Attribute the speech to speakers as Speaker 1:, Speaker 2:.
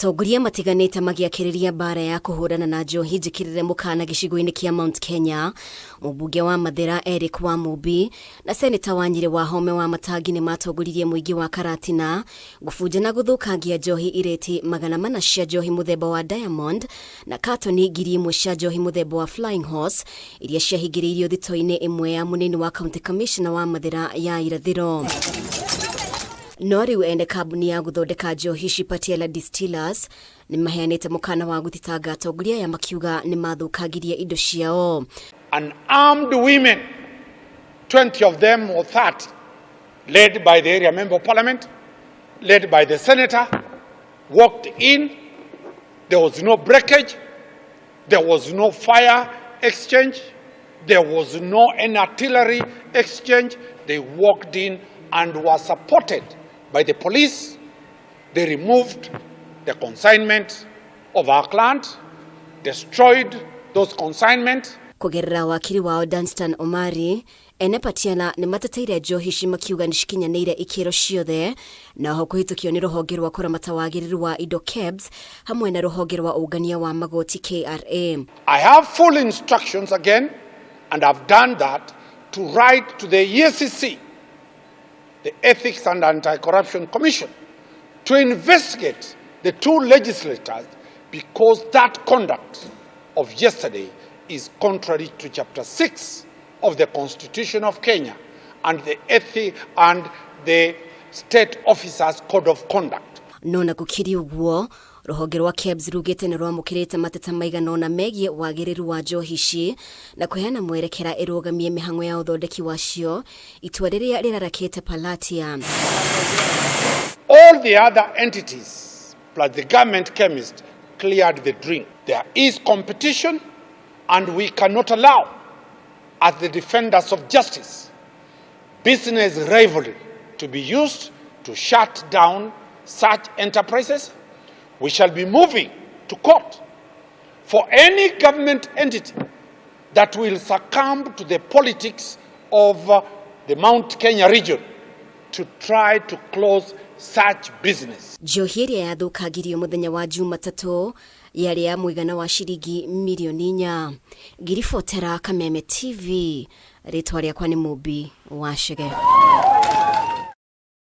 Speaker 1: Atongoria matiganĩte magĩakĩrĩria mbaara ya kũhũrana na njohi njĩkĩrĩre mũkana gĩcigo-inĩ kĩa Mount Kenya. Mũmbunge wa Mathĩra Eric Wamumbi na Seneta wa Nyĩrĩ Wahome Wamatangi nĩ matongoririe mũingĩ wa Karatina gũbunja na gũthũkangia njohi irĩti 400 cia njohi mũthemba wa Diamond na katoni 1000 cia njohi mũthemba wa Flying Horse iria ciahingĩrĩirio thito-inĩ ĩmwe ya mũnini wa County Commissioner wa Mathĩra ya Irathĩro. No rĩu ene kambuni ya gũthondeka njohi Shipatiela Distillers nĩ maheanĩte mũkana wa gũthitanga atongoria aya makiuga nĩ mathũkangirie indo ciao.
Speaker 2: Unarmed women, 20 of them or 30, led by the area member of parliament, led by the senator, walked in. There was no breakage. There was no fire exchange. There was no any artillery exchange. They walked in and were supported by the police. They removed the consignment of our client, destroyed those consignment.
Speaker 1: Kũgerera wakiri wao Danstan Omari, ene Patiala nĩ mateteire njohi ici makiuga nĩ cikinyanĩire ikĩro ciothe na oho kũhĩtũkio nĩ rũhonge rwa kũramata wagĩrĩru wa indo KEBS hamwe na rũhonge rwa ũngania wa magoti KRA.
Speaker 2: I have full instructions again, and I've done that, to write to the EACC, the Ethics and Anti-Corruption Commission, to investigate the two legislators because that conduct of yesterday is contrary to Chapter 6 of the Constitution of Kenya and the Ethics and the State Officers Code of Conduct.
Speaker 1: No na gũkĩrĩ ũguo, rũhonge rwa KEBS rugĩte nĩ rwamũkĩrĩte mateta maigana ũna megiĩ wagĩrĩru wa njohi ici na kũheana mwerekera ĩrũgamie mĩhang'o ya ũthondeki wacio, itua rĩrĩa rĩrarakĩte Palatia.
Speaker 2: All the other entities plus the government chemist cleared the drink. There is competition and we cannot allow, as the defenders of justice, business rivalry to be used to shut down such enterprises. We shall be moving to court for any government entity that will succumb to the politics of the Mount Kenya region to try to close such business.
Speaker 1: Njohi ĩrĩa yathũkangirio mũthenya wa Jumatatũ yarĩ ya mũigana wa ciringi mirioni 4. Ngiribotera Kameme TV, rĩtwa rĩakwa nĩ Mũmbi wa Chege.